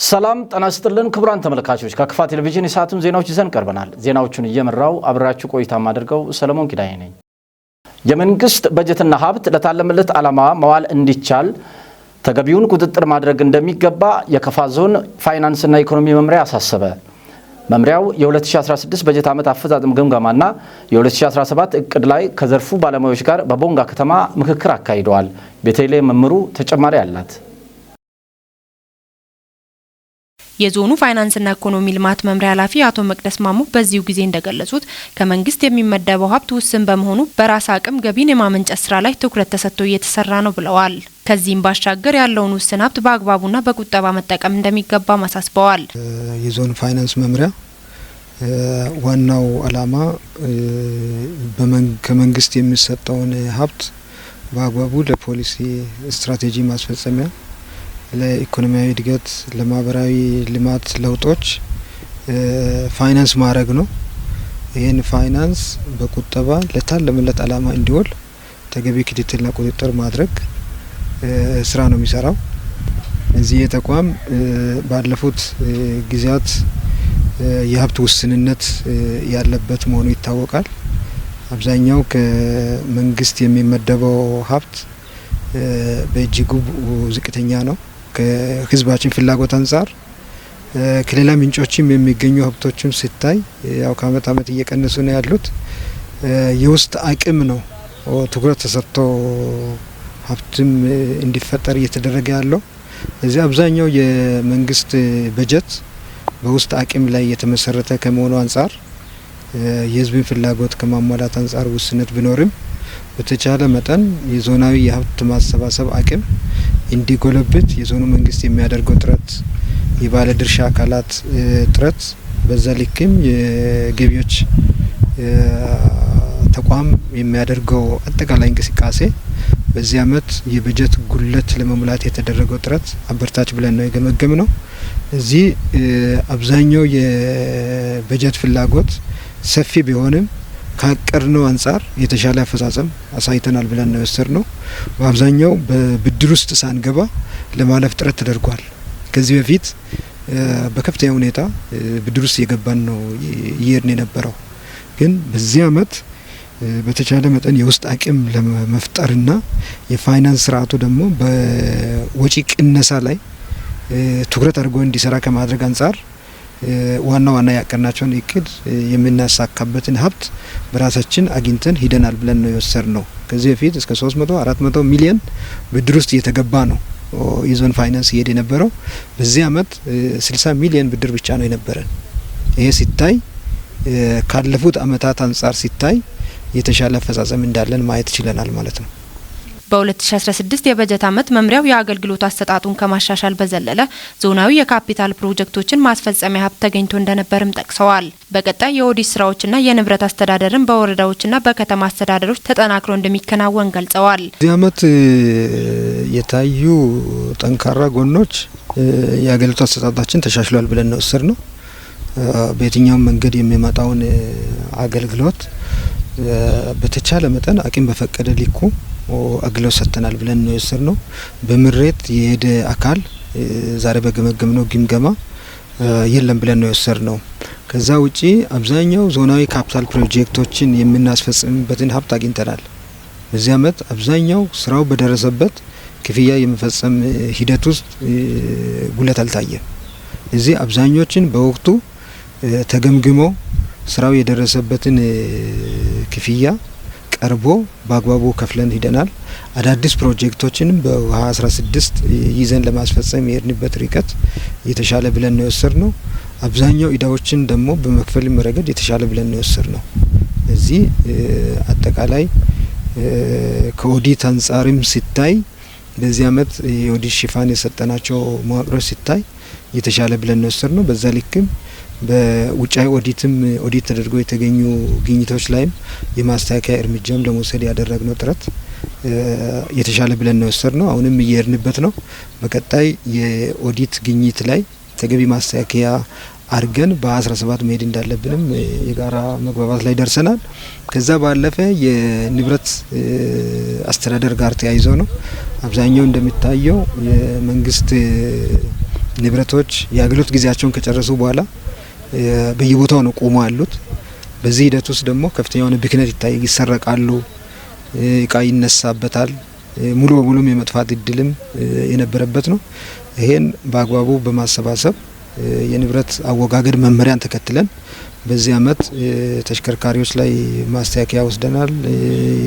ሰላም ጤና ይስጥልን ክቡራን ተመልካቾች፣ ከክፋ ቴሌቪዥን የሰዓቱን ዜናዎች ይዘን ቀርበናል። ዜናዎቹን እየመራው አብሬያችሁ ቆይታ የማደርገው ሰለሞን ኪዳኔ ነኝ። የመንግስት በጀትና ሀብት ለታለመለት ዓላማ መዋል እንዲቻል ተገቢውን ቁጥጥር ማድረግ እንደሚገባ የከፋ ዞን ፋይናንስና ኢኮኖሚ መምሪያ አሳሰበ። መምሪያው የ2016 በጀት ዓመት አፈጻጸም ግምገማና የ2017 እቅድ ላይ ከዘርፉ ባለሙያዎች ጋር በቦንጋ ከተማ ምክክር አካሂደዋል። ቤተልሔም መምሩ ተጨማሪ አላት። የዞኑ ፋይናንስና ኢኮኖሚ ልማት መምሪያ ኃላፊ አቶ መቅደስ ማሞ በዚሁ ጊዜ እንደገለጹት ከመንግስት የሚመደበው ሀብት ውስን በመሆኑ በራስ አቅም ገቢን የማመንጨት ስራ ላይ ትኩረት ተሰጥቶ እየተሰራ ነው ብለዋል። ከዚህም ባሻገር ያለውን ውስን ሀብት በአግባቡና በቁጠባ መጠቀም እንደሚገባም አሳስበዋል። የዞን ፋይናንስ መምሪያ ዋናው ዓላማ ከመንግስት የሚሰጠውን ሀብት በአግባቡ ለፖሊሲ ስትራቴጂ ማስፈጸሚያ፣ ለኢኮኖሚያዊ እድገት፣ ለማህበራዊ ልማት ለውጦች ፋይናንስ ማድረግ ነው። ይህን ፋይናንስ በቁጠባ ለታለመለት ዓላማ እንዲውል ተገቢ ክትትልና ቁጥጥር ማድረግ ስራ ነው የሚሰራው። እዚህ የተቋም ባለፉት ጊዜያት የሀብት ውስንነት ያለበት መሆኑ ይታወቃል። አብዛኛው ከመንግስት የሚመደበው ሀብት በእጅጉ ዝቅተኛ ነው። ከህዝባችን ፍላጎት አንጻር ከሌላ ምንጮችም የሚገኙ ሀብቶችም ሲታይ ያው ከአመት አመት እየቀነሱ ነው ያሉት። የውስጥ አቅም ነው ትኩረት ተሰጥቶ ሀብትም እንዲፈጠር እየተደረገ ያለው። እዚህ አብዛኛው የመንግስት በጀት በውስጥ አቅም ላይ የተመሰረተ ከመሆኑ አንጻር የህዝብን ፍላጎት ከማሟላት አንጻር ውስንነት ቢኖርም በተቻለ መጠን የዞናዊ የሀብት ማሰባሰብ አቅም እንዲጎለብት የዞኑ መንግስት የሚያደርገው ጥረት፣ የባለ ድርሻ አካላት ጥረት፣ በዛ ልክም የገቢዎች ተቋም የሚያደርገው አጠቃላይ እንቅስቃሴ በዚህ አመት የበጀት ጉድለት ለመሙላት የተደረገው ጥረት አበርታች ብለን ነው የገመገም ነው። እዚህ አብዛኛው የበጀት ፍላጎት ሰፊ ቢሆንም ካቀድነው አንጻር የተሻለ አፈጻጸም አሳይተናል ብለን ነው የወሰድነው። በአብዛኛው በብድር ውስጥ ሳንገባ ለማለፍ ጥረት ተደርጓል። ከዚህ በፊት በከፍተኛ ሁኔታ ብድር ውስጥ እየገባን ነው እየሄድን የነበረው። ግን በዚህ አመት በተቻለ መጠን የውስጥ አቅም ለመፍጠርና የፋይናንስ ስርዓቱ ደግሞ በወጪ ቅነሳ ላይ ትኩረት አድርጎ እንዲሰራ ከማድረግ አንጻር ዋና ዋና ያቀድናቸውን እቅድ የምናሳካበትን ሀብት በራሳችን አግኝተን ሂደናል ብለን ነው የወሰድነው። ከዚህ በፊት እስከ 300 400 ሚሊዮን ብድር ውስጥ እየተገባ ነው የዞን ፋይናንስ እየሄደ የነበረው። በዚህ አመት 60 ሚሊዮን ብድር ብቻ ነው የነበረን። ይሄ ሲታይ ካለፉት አመታት አንጻር ሲታይ የተሻለ አፈጻጸም እንዳለን ማየት ችለናል ማለት ነው። በ2016 የበጀት ዓመት መምሪያው የአገልግሎት አሰጣጡን ከማሻሻል በዘለለ ዞናዊ የካፒታል ፕሮጀክቶችን ማስፈጸሚያ ሀብት ተገኝቶ እንደነበርም ጠቅሰዋል። በቀጣይ የኦዲት ስራዎችና የንብረት አስተዳደርን በወረዳዎችና በከተማ አስተዳደሮች ተጠናክሮ እንደሚከናወን ገልጸዋል። በዚህ ዓመት የታዩ ጠንካራ ጎኖች የአገልግሎት አሰጣጣችን ተሻሽሏል ብለን ነው ወሰድ ነው። በየትኛውም መንገድ የሚመጣውን አገልግሎት በተቻለ መጠን አቅም በፈቀደ ሊኩ አገልግሎት ሰጥተናል ብለን ነው የወሰድነው። በምሬት የሄደ አካል ዛሬ በገመገምነው ግምገማ የለም ብለን ነው የወሰድነው። ከዛ ውጪ አብዛኛው ዞናዊ ካፒታል ፕሮጀክቶችን የምናስፈጽምበትን ሀብት አግኝተናል። በዚህ አመት አብዛኛው ስራው በደረሰበት ክፍያ የመፈጸም ሂደት ውስጥ ጉለት አልታየም። እዚህ አብዛኞችን በወቅቱ ተገምግሞ ስራው የደረሰበትን ክፍያ ቀርቦ በአግባቡ ከፍለን ሂደናል። አዳዲስ ፕሮጀክቶችንም በ2016 ይዘን ለማስፈጸም የሄድንበት ርቀት የተሻለ ብለን ነው የወሰድነው። አብዛኛው እዳዎችን ደግሞ በመክፈልም ረገድ የተሻለ ብለን ነው የወሰድነው። እዚህ አጠቃላይ ከኦዲት አንጻርም ሲታይ በዚህ አመት የኦዲት ሽፋን የሰጠናቸው መዋቅሮች ሲታይ የተሻለ ብለን ነው የወሰድነው። በዛ ልክም በውጫዊ ኦዲትም ኦዲት ተደርጎ የተገኙ ግኝቶች ላይም የማስተካከያ እርምጃም ለመውሰድ ያደረግነው ጥረት የተሻለ ብለን ነው የወሰድነው። አሁንም እየሄድንበት ነው። በቀጣይ የኦዲት ግኝት ላይ ተገቢ ማስተካከያ አድርገን በ17 መሄድ እንዳለብንም የጋራ መግባባት ላይ ደርሰናል። ከዛ ባለፈ የንብረት አስተዳደር ጋር ተያይዞ ነው። አብዛኛው እንደሚታየው የመንግስት ንብረቶች የአገልግሎት ጊዜያቸውን ከጨረሱ በኋላ በየቦታው ነው ቆሞ ያሉት። በዚህ ሂደት ውስጥ ደግሞ ከፍተኛ የሆነ ብክነት ይታይ፣ ይሰረቃሉ፣ እቃ ይነሳበታል፣ ሙሉ በሙሉም የመጥፋት እድልም የነበረበት ነው። ይሄን በአግባቡ በማሰባሰብ የንብረት አወጋገድ መመሪያን ተከትለን በዚህ አመት ተሽከርካሪዎች ላይ ማስተካከያ ወስደናል።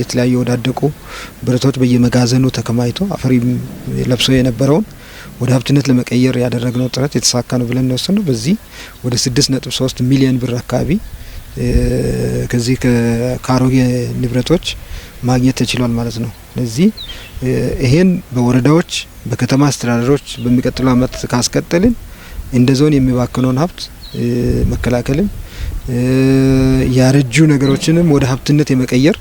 የተለያዩ የወዳደቁ ብረቶች በየመጋዘኑ ተከማችቶ አፈር ለብሶ የነበረውን ወደ ሀብትነት ለመቀየር ያደረግነው ጥረት የተሳካ ነው ብለን ነው። በዚህ ወደ 6.3 ሚሊዮን ብር አካባቢ ከዚህ ከአሮጌ ንብረቶች ማግኘት ተችሏል ማለት ነው። ስለዚህ ይሄን በወረዳዎች በከተማ አስተዳደሮች በሚቀጥለው አመት ካስቀጠልን እንደ ዞን የሚባክነውን ሀብት መከላከልም ያረጁ ነገሮችንም ወደ ሀብትነት የመቀየር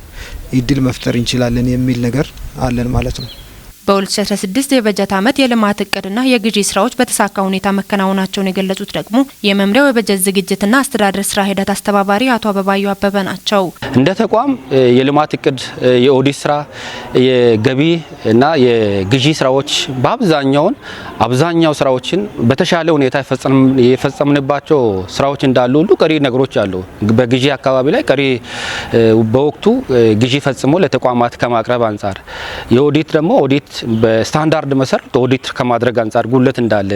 እድል መፍጠር እንችላለን የሚል ነገር አለን ማለት ነው። በ2016 የበጀት ዓመት የልማት እቅድና የግዢ ስራዎች በተሳካ ሁኔታ መከናወናቸውን የገለጹት ደግሞ የመምሪያው የበጀት ዝግጅትና አስተዳደር ስራ ሂደት አስተባባሪ አቶ አበባዩ አበበ ናቸው። እንደ ተቋም የልማት እቅድ፣ የኦዲት ስራ፣ የገቢ እና የግዢ ስራዎች በአብዛኛውን አብዛኛው ስራዎችን በተሻለ ሁኔታ የፈጸምንባቸው ስራዎች እንዳሉ ሁሉ ቀሪ ነገሮች አሉ። በግዢ አካባቢ ላይ ቀሪ በወቅቱ ግዢ ፈጽሞ ለተቋማት ከማቅረብ አንጻር፣ የኦዲት ደግሞ ኦዲት በስታንዳርድ መሰረት ኦዲት ከማድረግ አንጻር ጉለት እንዳለ፣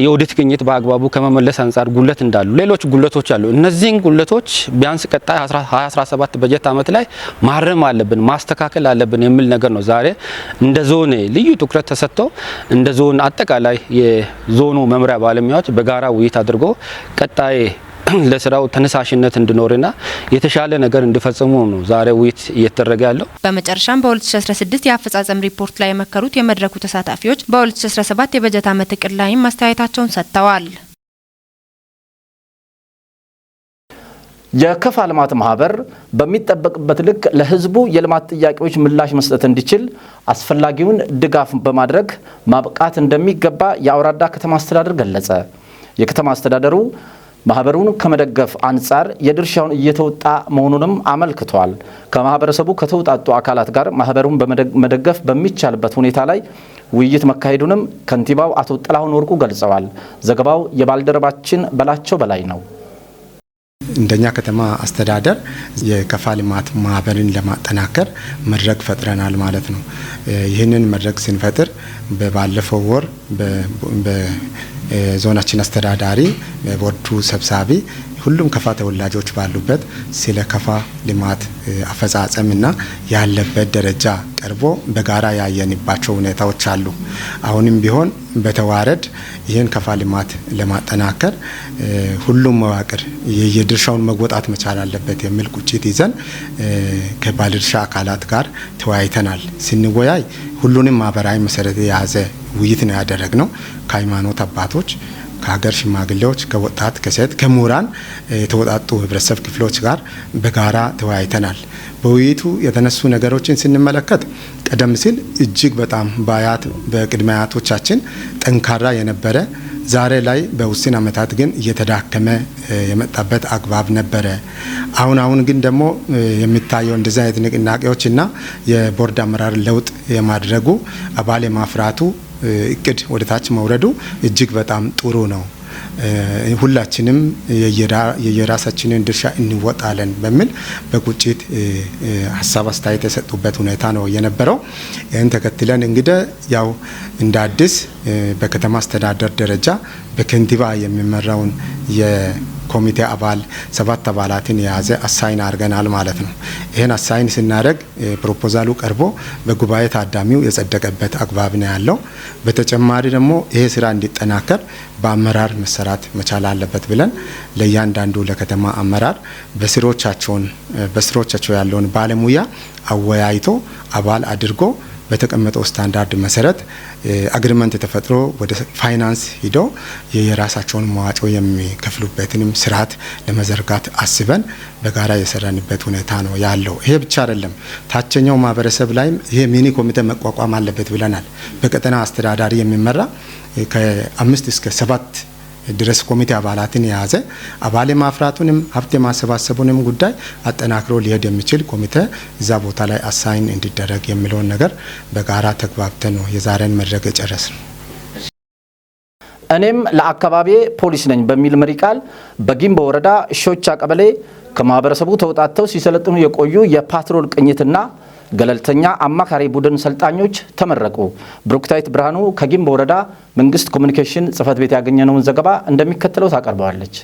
የኦዲት ግኝት በአግባቡ ከመመለስ አንጻር ጉለት እንዳሉ፣ ሌሎች ጉለቶች አሉ። እነዚህን ጉለቶች ቢያንስ ቀጣይ 2017 በጀት ዓመት ላይ ማረም አለብን፣ ማስተካከል አለብን የሚል ነገር ነው። ዛሬ እንደ ዞን ልዩ ትኩረት ተሰጥቶ እንደ ዞን አጠቃላይ የዞኑ መምሪያ ባለሙያዎች በጋራ ውይይት አድርጎ ቀጣይ ለስራው ተነሳሽነት እንዲኖርና የተሻለ ነገር እንዲፈጽሙ ነው ዛሬ ውይይት እየተደረገ ያለው። በመጨረሻም በ2016 የአፈጻጸም ሪፖርት ላይ የመከሩት የመድረኩ ተሳታፊዎች በ2017 የበጀት ዓመት እቅድ ላይም አስተያየታቸውን ሰጥተዋል። የከፋ ልማት ማህበር በሚጠበቅበት ልክ ለህዝቡ የልማት ጥያቄዎች ምላሽ መስጠት እንዲችል አስፈላጊውን ድጋፍ በማድረግ ማብቃት እንደሚገባ የአውራዳ ከተማ አስተዳደር ገለጸ። የከተማ አስተዳደሩ ማህበሩን ከመደገፍ አንጻር የድርሻውን እየተወጣ መሆኑንም አመልክቷል። ከማህበረሰቡ ከተውጣጡ አካላት ጋር ማህበሩን በመደገፍ በሚቻልበት ሁኔታ ላይ ውይይት መካሄዱንም ከንቲባው አቶ ጥላሁን ወርቁ ገልጸዋል። ዘገባው የባልደረባችን በላቸው በላይ ነው። እንደኛ ከተማ አስተዳደር የከፋ ልማት ማህበርን ለማጠናከር መድረክ ፈጥረናል ማለት ነው። ይህንን መድረክ ስንፈጥር ባለፈው ወር በዞናችን አስተዳዳሪ፣ ቦርዱ ሰብሳቢ፣ ሁሉም ከፋ ተወላጆች ባሉበት ስለ ከፋ ልማት አፈጻጸምና ያለበት ደረጃ ቀርቦ በጋራ ያየንባቸው ሁኔታዎች አሉ። አሁንም ቢሆን በተዋረድ ይህን ከፋ ልማት ለማጠናከር ሁሉም መዋቅር የየድርሻውን መወጣት መቻል አለበት የሚል ቁጭት ይዘን ከባለድርሻ አካላት ጋር ተወያይተናል። ስንወያይ ሁሉንም ማህበራዊ መሰረት የያዘ ውይይት ነው ያደረግነው። ከሃይማኖት አባቶች፣ ከሀገር ሽማግሌዎች፣ ከወጣት፣ ከሴት፣ ከምሁራን የተወጣጡ ህብረተሰብ ክፍሎች ጋር በጋራ ተወያይተናል። በውይይቱ የተነሱ ነገሮችን ስንመለከት ቀደም ሲል እጅግ በጣም በአያት በቅድመ አያቶቻችን ጠንካራ የነበረ፣ ዛሬ ላይ በውስን ዓመታት ግን እየተዳከመ የመጣበት አግባብ ነበረ። አሁን አሁን ግን ደግሞ የሚታየው እንደዚህ አይነት ንቅናቄዎች እና የቦርድ አመራር ለውጥ የማድረጉ፣ አባል የማፍራቱ እቅድ ወደ ታች መውረዱ እጅግ በጣም ጥሩ ነው። ሁላችንም የየራሳችንን ድርሻ እንወጣለን በሚል በቁጭት ሀሳብ አስተያየት የሰጡበት ሁኔታ ነው የነበረው። ይህን ተከትለን እንግዲህ ያው እንደ አዲስ በከተማ አስተዳደር ደረጃ በከንቲባ የሚመራውን የኮሚቴ አባል 7 አባላትን የያዘ assign አድርገናል ማለት ነው። ይህን assign ስናደርግ ፕሮፖዛሉ ቀርቦ በጉባኤ ታዳሚው የጸደቀበት አግባብ ነው ያለው። በተጨማሪ ደግሞ ይሄ ስራ እንዲጠናከር በአመራር መሰራት መቻል አለበት ብለን ለእያንዳንዱ ለከተማ አመራር በስሮቻቸው ያለውን ባለሙያ አወያይቶ አባል አድርጎ በተቀመጠው ስታንዳርድ መሰረት agreement ተፈጥሮ ወደ ፋይናንስ ሂደው የራሳቸውን መዋጮ የሚከፍሉበትንም ስርዓት ለመዘርጋት አስበን በጋራ የሰራንበት ሁኔታ ነው ያለው። ይሄ ብቻ አይደለም፣ ታችኛው ማህበረሰብ ላይም ይሄ mini ኮሚቴ መቋቋም አለበት ብለናል። በቀጠና አስተዳዳሪ የሚመራ ከ5 እስከ 7 ድረስ ኮሚቴ አባላትን የያዘ፣ አባል የማፍራቱንም ሀብት የማሰባሰቡንም ጉዳይ አጠናክሮ ሊሄድ የሚችል ኮሚቴ እዛ ቦታ ላይ assign እንዲደረግ የሚለውን ነገር በጋራ ተግባብተን ነው የዛሬን መድረክ የጨረስነው። እኔም ለአካባቢዬ ፖሊስ ነኝ በሚል መሪ ቃል በጊምቦ ወረዳ ሾቻ ቀበሌ ከማህበረሰቡ ተውጣጥተው ሲሰለጥኑ የቆዩ የፓትሮል ቅኝትና ገለልተኛ አማካሪ ቡድን ሰልጣኞች ተመረቁ። ብሩክታይት ብርሃኑ ከጊምቦ ወረዳ መንግስት ኮሚኒኬሽን ጽህፈት ቤት ያገኘነውን ዘገባ እንደሚከተለው ታቀርበዋለች።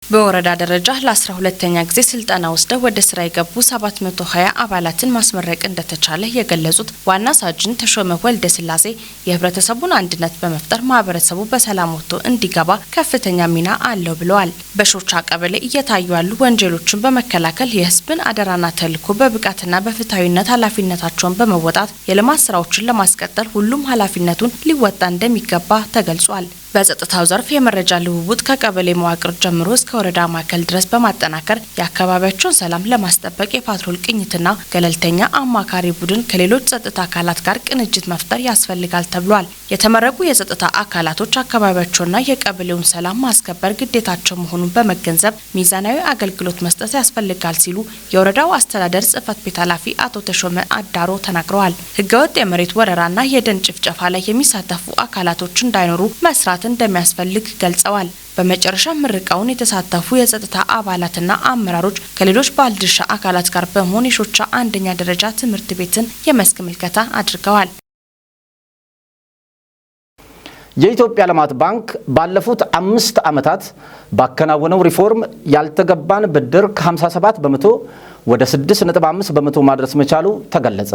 በወረዳ ደረጃ ለ12ኛ ጊዜ ስልጠና ወስደው ወደ ስራ የገቡ 720 አባላትን ማስመረቅ እንደተቻለ የገለጹት ዋና ሳጅን ተሾመ ወልደ ስላሴ የህብረተሰቡን አንድነት በመፍጠር ማህበረሰቡ በሰላም ወጥቶ እንዲገባ ከፍተኛ ሚና አለው ብለዋል። በሾቻ ቀበሌ እየታዩ ያሉ ወንጀሎችን በመከላከል የህዝብን አደራና ተልዕኮ በብቃትና በፍትሐዊነት ኃላፊነታቸውን በመወጣት የልማት ስራዎችን ለማስቀጠል ሁሉም ኃላፊነቱን ሊወጣ እንደሚገባ ተገልጿል። በጸጥታው ዘርፍ የመረጃ ልውውጥ ከቀበሌ መዋቅር ጀምሮ እስከ ወረዳ ማዕከል ድረስ በማጠናከር የአካባቢያቸውን ሰላም ለማስጠበቅ የፓትሮል ቅኝትና ገለልተኛ አማካሪ ቡድን ከሌሎች ጸጥታ አካላት ጋር ቅንጅት መፍጠር ያስፈልጋል ተብሏል። የተመረቁ የጸጥታ አካላቶች አካባቢያቸውና የቀበሌውን ሰላም ማስከበር ግዴታቸው መሆኑን በመገንዘብ ሚዛናዊ አገልግሎት መስጠት ያስፈልጋል ሲሉ የወረዳው አስተዳደር ጽሕፈት ቤት ኃላፊ አቶ ተሾመ አዳሮ ተናግረዋል። ህገወጥ የመሬት ወረራና የደን ጭፍጨፋ ላይ የሚሳተፉ አካላቶች እንዳይኖሩ መስራት እንደሚያስፈልግ ገልጸዋል። በመጨረሻ ምርቃውን የተሳተፉ የጸጥታ አባላትና አመራሮች ከሌሎች ባለድርሻ አካላት ጋር በመሆን የሾቻ አንደኛ ደረጃ ትምህርት ቤትን የመስክ ምልከታ አድርገዋል። የኢትዮጵያ ልማት ባንክ ባለፉት 5 ዓመታት ባከናወነው ሪፎርም ያልተገባን ብድር ከ57% ወደ 6.5% ማድረስ መቻሉ ተገለጸ።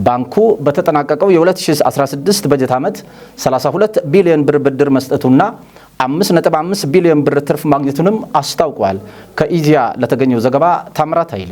ባንኩ በተጠናቀቀው የ2016 በጀት ዓመት 32 ቢሊዮን ብር ብድር መስጠቱና 5.5 ቢሊዮን ብር ትርፍ ማግኘቱንም አስታውቋል። ከኢዜአ ለተገኘው ዘገባ ታምራት ኃይሌ።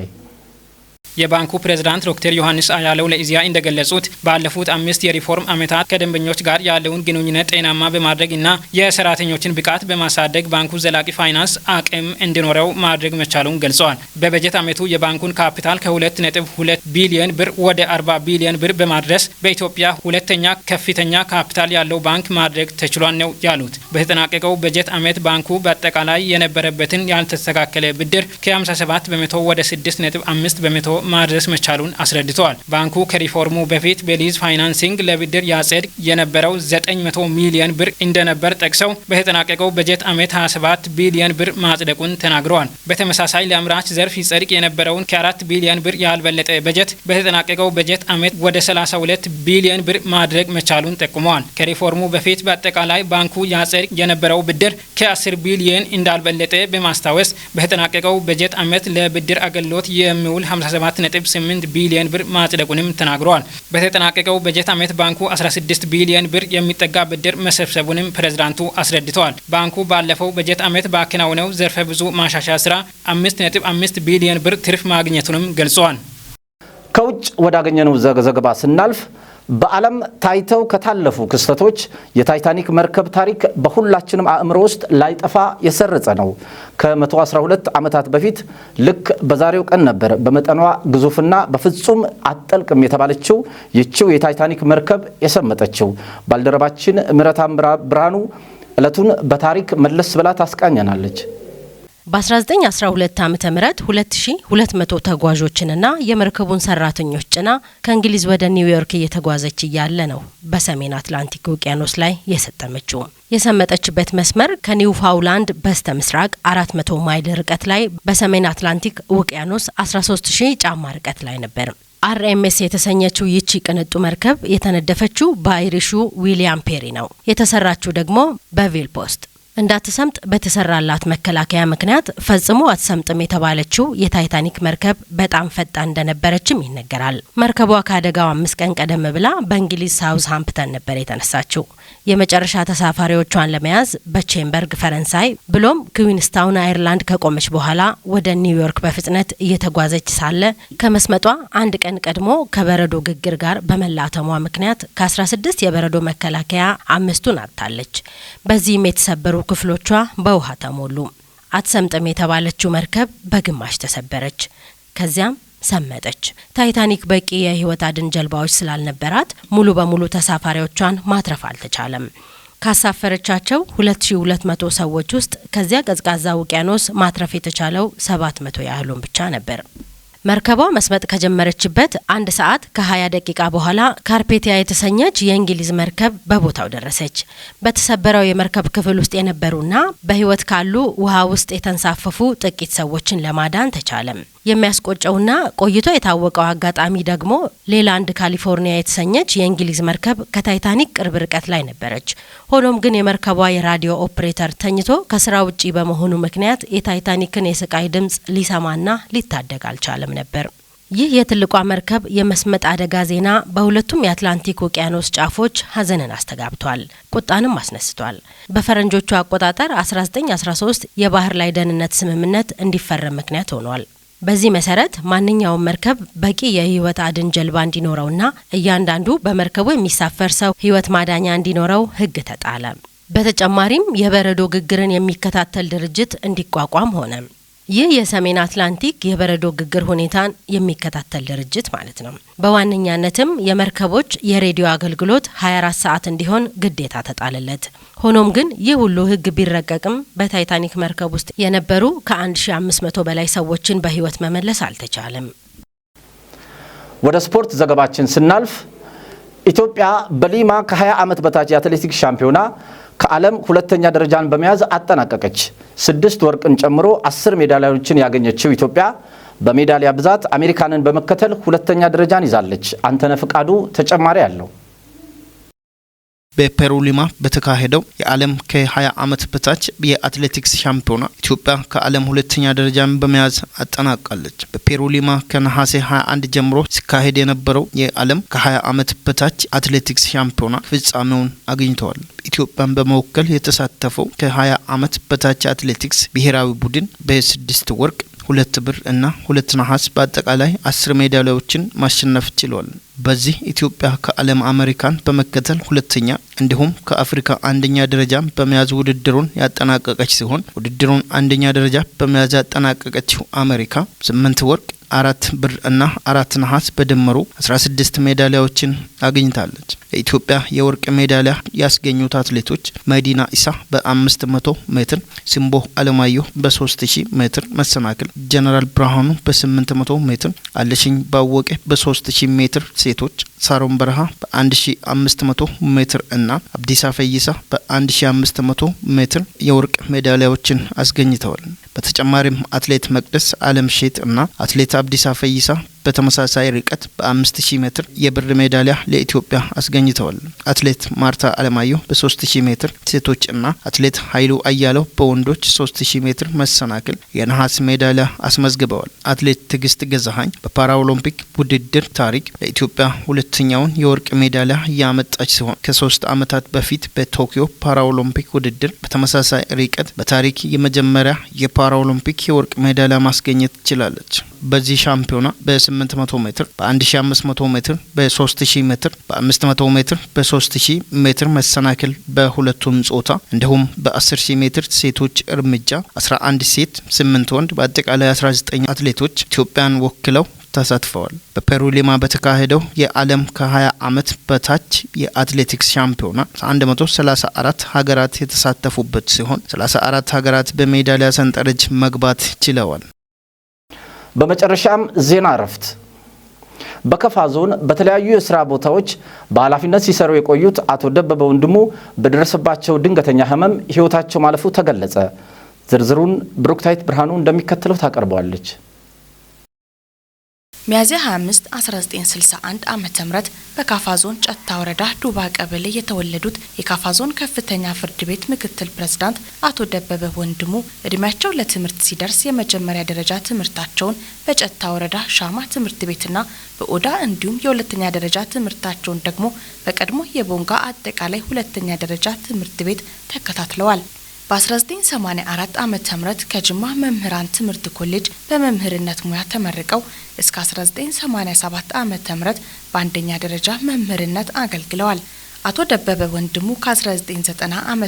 የባንኩ ፕሬዝዳንት ዶክተር ዮሐንስ አያለው ለኢዜአ እንደገለጹት ባለፉት 5 የሪፎርም ዓመታት ከደንበኞች ጋር ያለውን ግንኙነት ጤናማ በማድረግ እና የሰራተኞችን ብቃት በማሳደግ ባንኩ ዘላቂ ፋይናንስ አቅም እንዲኖረው ማድረግ መቻሉን ገልጸዋል። በበጀት ዓመቱ የባንኩን ካፒታል ከ2.2 ቢሊዮን ብር ወደ 40 ቢሊዮን ብር በማድረስ በኢትዮጵያ ሁለተኛ ከፍተኛ ካፒታል ያለው ባንክ ማድረግ ተችሏል ነው ያሉት። በተጠናቀቀው በጀት ዓመት ባንኩ በአጠቃላይ የነበረበትን ያልተስተካከለ ብድር ከ57% ወደ 6.5% ማድረስ መቻሉን አስረድተዋል። ባንኩ ከሪፎርሙ በፊት በ lease financing ለብድር ያጸድቅ የነበረው 900 ሚሊዮን ብር እንደነበር ጠቅሰው በተጠናቀቀው በጀት ዓመት 27 ቢሊዮን ብር ማጽደቁን ተናግረዋል። በተመሳሳይ ለአምራች ዘርፍ ይጸድቅ የነበረውን ከ4 ቢሊዮን ብር ያልበለጠ በጀት በተጠናቀቀው በጀት ዓመት ወደ 32 ቢሊዮን ብር ማድረግ መቻሉን ጠቁመዋል። ከሪፎርሙ በፊት በአጠቃላይ ባንኩ ያጸድቅ የነበረው ብድር ከ10 ቢሊዮን እንዳልበለጠ በማስታወስ በተጠናቀቀው በጀት ዓመት ለብድር አገልግሎት የሚውል 57.8 ቢሊዮን ብር ማጽደቁንም ተናግረዋል። በተጠናቀቀው በጀት ዓመት ባንኩ 16 ቢሊዮን ብር የሚጠጋ ብድር መሰብሰቡንም ፕሬዝዳንቱ አስረድተዋል። ባንኩ ባለፈው በጀት ዓመት ባከናወነው ዘርፈ ብዙ ማሻሻያ ስራ 5.5 ቢሊዮን ብር ትርፍ ማግኘቱንም ገልጸዋል። ከውጭ ወዳገኘነው ዘገባ ስናልፍ በዓለም ታይተው ከታለፉ ክስተቶች የታይታኒክ መርከብ ታሪክ በሁላችንም አእምሮ ውስጥ ላይጠፋ የሰረጸ ነው። ከ112 ዓመታት በፊት ልክ በዛሬው ቀን ነበር በመጠኗ ግዙፍና በፍጹም አትጠልቅም የተባለችው ይቺው የታይታኒክ መርከብ የሰመጠችው። ባልደረባችን ምህረታም ብርሃኑ ዕለቱን በታሪክ መለስ ብላ ታስቃኘናለች። በ1912 ዓ ም 2200 ተጓዦችንና የመርከቡን ሰራተኞች ጭና ከእንግሊዝ ወደ ኒውዮርክ እየተጓዘች እያለ ነው በሰሜን አትላንቲክ ውቅያኖስ ላይ የሰጠመችው። የሰመጠችበት መስመር ከኒውፋውላንድ በስተ ምስራቅ 400 ማይል ርቀት ላይ በሰሜን አትላንቲክ ውቅያኖስ 13,000 ጫማ ርቀት ላይ ነበር። አርኤምኤስ የተሰኘችው ይቺ ቅንጡ መርከብ የተነደፈችው በአይሪሹ ዊሊያም ፔሪ ነው። የተሰራችው ደግሞ በቪልፖስት። እንዳትሰምጥ በተሰራላት መከላከያ ምክንያት ፈጽሞ አትሰምጥም የተባለችው የታይታኒክ መርከብ በጣም ፈጣን እንደነበረችም ይነገራል። መርከቧ ከአደጋው 5 ቀን ቀደም ብላ በእንግሊዝ ሳውዝ ሃምፕተን ነበር የተነሳችው። የመጨረሻ ተሳፋሪዎቿን ለመያዝ በቼምበርግ ፈረንሳይ ብሎም ክዊንስታውን አይርላንድ ከቆመች በኋላ ወደ ኒውዮርክ በፍጥነት እየተጓዘች ሳለ ከመስመጧ አንድ ቀን ቀድሞ ከበረዶ ግግር ጋር በመላተሟ ምክንያት ከ16 የበረዶ መከላከያ አምስቱን አጥታለች። በዚህም የተሰበሩ ክፍሎቿ በውሃ ተሞሉ። አትሰምጥም የተባለችው መርከብ በግማሽ ተሰበረች። ከዚያም ሰመጠች። ታይታኒክ በቂ የህይወት አድን ጀልባዎች ስላልነበራት ሙሉ በሙሉ ተሳፋሪዎቿን ማትረፍ አልተቻለም። ካሳፈረቻቸው 2200 ሰዎች ውስጥ ከዚያ ቀዝቃዛ ውቅያኖስ ማትረፍ የተቻለው 700 ያህሉን ብቻ ነበር። መርከቧ መስመጥ ከጀመረችበት 1 ሰዓት ከ20 ደቂቃ በኋላ ካርፔቲያ የተሰኘች የእንግሊዝ መርከብ በቦታው ደረሰች። በተሰበረው የመርከብ ክፍል ውስጥ የነበሩና በሕይወት ካሉ ውሃ ውስጥ የተንሳፈፉ ጥቂት ሰዎችን ለማዳን ተቻለም። የሚያስቆጨውና ቆይቶ የታወቀው አጋጣሚ ደግሞ ሌላ አንድ ካሊፎርኒያ የተሰኘች የእንግሊዝ መርከብ ከታይታኒክ ቅርብ ርቀት ላይ ነበረች። ሆኖም ግን የመርከቧ የራዲዮ ኦፕሬተር ተኝቶ ከስራ ውጪ በመሆኑ ምክንያት የታይታኒክን የስቃይ ድምጽ ሊሰማና ሊታደግ አልቻለም ነበር። ይህ የትልቋ መርከብ የመስመጥ አደጋ ዜና በሁለቱም የአትላንቲክ ውቅያኖስ ጫፎች ሀዘንን አስተጋብቷል፣ ቁጣንም አስነስቷል። በፈረንጆቹ አቆጣጠር 1913 የባህር ላይ ደህንነት ስምምነት እንዲፈረም ምክንያት ሆኗል። በዚህ መሰረት ማንኛውም መርከብ በቂ የህይወት አድን ጀልባ እንዲኖረውና እያንዳንዱ በመርከቡ የሚሳፈር ሰው ህይወት ማዳኛ እንዲኖረው ህግ ተጣለ። በተጨማሪም የበረዶ ግግርን የሚከታተል ድርጅት እንዲቋቋም ሆነ። ይህ የሰሜን አትላንቲክ የበረዶ ግግር ሁኔታን የሚከታተል ድርጅት ማለት ነው። በዋነኛነትም የመርከቦች የሬዲዮ አገልግሎት 24 ሰዓት እንዲሆን ግዴታ ተጣለለት። ሆኖም ግን ይህ ሁሉ ህግ ቢረቀቅም በታይታኒክ መርከብ ውስጥ የነበሩ ከ1500 በላይ ሰዎችን በህይወት መመለስ አልተቻለም። ወደ ስፖርት ዘገባችን ስናልፍ፣ ኢትዮጵያ በሊማ ከ20 ዓመት በታች የአትሌቲክስ ሻምፒዮና ከዓለም ሁለተኛ ደረጃን በመያዝ አጠናቀቀች። ስድስት ወርቅን ጨምሮ 10 ሜዳሊያዎችን ያገኘችው ኢትዮጵያ በሜዳሊያ ብዛት አሜሪካንን በመከተል ሁለተኛ ደረጃን ይዛለች። አንተነህ ፍቃዱ ተጨማሪ አለው። በፔሩ ሊማ በተካሄደው የዓለም ከ20 ዓመት በታች የአትሌቲክስ ሻምፒዮና ኢትዮጵያ ከዓለም ሁለተኛ ደረጃን በመያዝ አጠናቃለች። በፔሩ ሊማ ከነሐሴ 21 ጀምሮ ሲካሄድ የነበረው የዓለም ከ20 ዓመት በታች አትሌቲክስ ሻምፒዮና ፍጻሜውን አግኝተዋል። ኢትዮጵያን በመወከል የተሳተፈው ከ20 ዓመት በታች አትሌቲክስ ብሔራዊ ቡድን በስድስት ወርቅ፣ ሁለት ብር እና ሁለት ነሐስ በአጠቃላይ 10 ሜዳሊያዎችን ማሸነፍ ችሏል። በዚህ ኢትዮጵያ ከዓለም አሜሪካን በመከተል ሁለተኛ እንዲሁም ከአፍሪካ አንደኛ ደረጃ በመያዝ ውድድሩን ያጠናቀቀች ሲሆን፣ ውድድሩን አንደኛ ደረጃ በመያዝ ያጠናቀቀችው አሜሪካ ስምንት ወርቅ፣ አራት ብር እና አራት ነሐስ በድምሩ 16 ሜዳሊያዎችን አግኝታለች። ለኢትዮጵያ የወርቅ ሜዳሊያ ያስገኙት አትሌቶች መዲና ኢሳ በ500 ሜትር፣ ሲምቦ አለማየሁ በ3000 ሜትር መሰናክል፣ ጀነራል ብርሃኑ በ800 ሜትር፣ አለሽኝ ባወቀ በ3000 ሜትር ሴቶች፣ ሳሮን በረሃ በ1500 ሜትር እና አብዲሳ ፈይሳ በ1500 ሜትር የወርቅ ሜዳሊያዎችን አስገኝተዋል። በተጨማሪም አትሌት መቅደስ አለምሼት እና አትሌት አብዲሳ ፈይሳ በተመሳሳይ ርቀት በ5000 ሜትር የብር ሜዳሊያ ለኢትዮጵያ አስገኝተዋል። አትሌት ማርታ አለማየሁ በ3000 ሜትር ሴቶች እና አትሌት ኃይሉ አያለው በወንዶች 3000 ሜትር መሰናክል የነሐስ ሜዳሊያ አስመዝግበዋል። አትሌት ትዕግስት ገዛሀኝ በፓራኦሎምፒክ ውድድር ታሪክ ለኢትዮጵያ ሁለተኛውን የወርቅ ሜዳሊያ ያመጣች ሲሆን፣ ከ3 ዓመታት በፊት በቶኪዮ ፓራኦሎምፒክ ውድድር በተመሳሳይ ርቀት በታሪክ የመጀመሪያ የፓራኦሎምፒክ የወርቅ ሜዳሊያ ማስገኘት ችላለች። በዚህ ሻምፒዮና በ800 ሜትር፣ በ1500 ሜትር፣ በ3000 ሜትር፣ በ500 ሜትር፣ በ3000 ሜትር መሰናክል በሁለቱም ጾታ እንዲሁም በ10,000 ሜትር ሴቶች እርምጃ 11 ሴት፣ 8 ወንድ በአጠቃላይ 19 አትሌቶች ኢትዮጵያን ወክለው ተሳትፈዋል። በፔሩ ሊማ በተካሄደው የዓለም ከ20 ዓመት በታች የአትሌቲክስ ሻምፒዮና 134 ሀገራት የተሳተፉበት ሲሆን፣ 34 ሀገራት በሜዳሊያ ሰንጠረዥ መግባት ችለዋል። በመጨረሻም ዜና እረፍት። በከፋ ዞን በተለያዩ የስራ ቦታዎች በኃላፊነት ሲሰሩ የቆዩት አቶ ደበበ ወንድሙ በደረሰባቸው ድንገተኛ ህመም ህይወታቸው ማለፉ ተገለጸ። ዝርዝሩን ብሩክታይት ብርሃኑ እንደሚከተለው ታቀርበዋለች። ሚያዝያ 25 1961 ዓ.ም በካፋ ዞን ጨታ ወረዳ ዱባ ቀበሌ የተወለዱት የካፋ ዞን ከፍተኛ ፍርድ ቤት ምክትል ፕሬዝዳንት አቶ ደበበ ወንድሙ እድሜያቸው ለትምህርት ሲደርስ የመጀመሪያ ደረጃ ትምህርታቸውን በጨታ ወረዳ ሻማ ትምህርት ቤትና በኦዳ እንዲሁም የሁለተኛ ደረጃ ትምህርታቸውን ደግሞ በቀድሞ የቦንጋ አጠቃላይ ሁለተኛ ደረጃ ትምህርት ቤት ተከታትለዋል። በ1984 ዓ.ም ከጅማ መምህራን ትምህርት ኮሌጅ በመምህርነት ሙያ ተመርቀው እስከ 1987 ዓ.ም በአንደኛ ደረጃ መምህርነት አገልግለዋል። አቶ ደበበ ወንድሙ ከ1990 ዓ.ም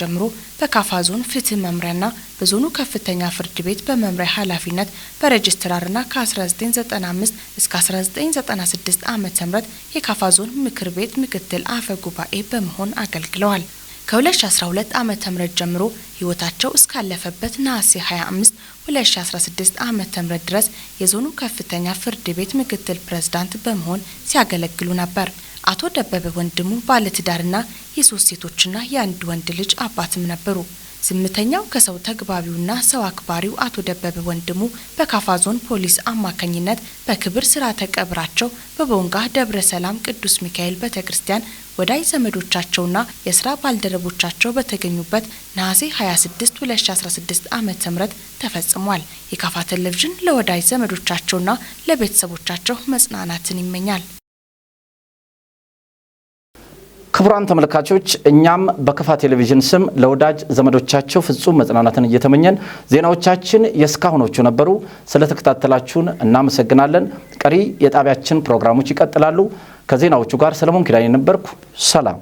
ጀምሮ በካፋ ዞን ፍትህ መምሪያና በዞኑ ከፍተኛ ፍርድ ቤት በመምሪያ ኃላፊነት በሬጅስትራርና ከ1995 እስከ 1996 ዓ.ም የካፋ ዞን ምክር ቤት ምክትል አፈ ጉባኤ በመሆን አገልግለዋል። ከ2012 ዓ.ም ጀምሮ ህይወታቸው እስካለፈበት ነሐሴ 25 2016 ዓ.ም ድረስ የዞኑ ከፍተኛ ፍርድ ቤት ምክትል ፕሬዝዳንት በመሆን ሲያገለግሉ ነበር። አቶ ደበበ ወንድሙ ባለትዳርና የ3 ሴቶችና የ1 ወንድ ልጅ አባትም ነበሩ። ዝምተኛው፣ ከሰው ተግባቢውና ሰው አክባሪው አቶ ደበበ ወንድሙ በካፋ ዞን ፖሊስ አማካኝነት በክብር ስርዓተ ቀብራቸው በቦንጋ ደብረ ሰላም ቅዱስ ሚካኤል ቤተክርስቲያን ወዳጅ ዘመዶቻቸውና የስራ ባልደረቦቻቸው በተገኙበት ነሐሴ 26 2016 ዓ.ም ተፈጽሟል። የካፋ ቴሌቪዥን ለወዳጅ ዘመዶቻቸውና ለቤተሰቦቻቸው መጽናናትን ይመኛል። ክቡራን ተመልካቾች፣ እኛም በከፋ ቴሌቪዥን ስም ለወዳጅ ዘመዶቻቸው ፍጹም መጽናናትን እየተመኘን ዜናዎቻችን የእስካሁኖቹ ነበሩ። ስለተከታተላችሁን እናመሰግናለን። ቀሪ የጣቢያችን ፕሮግራሞች ይቀጥላሉ። ከዜናዎቹ ጋር ሰለሞን ኪዳኔ ነበርኩ። ሰላም።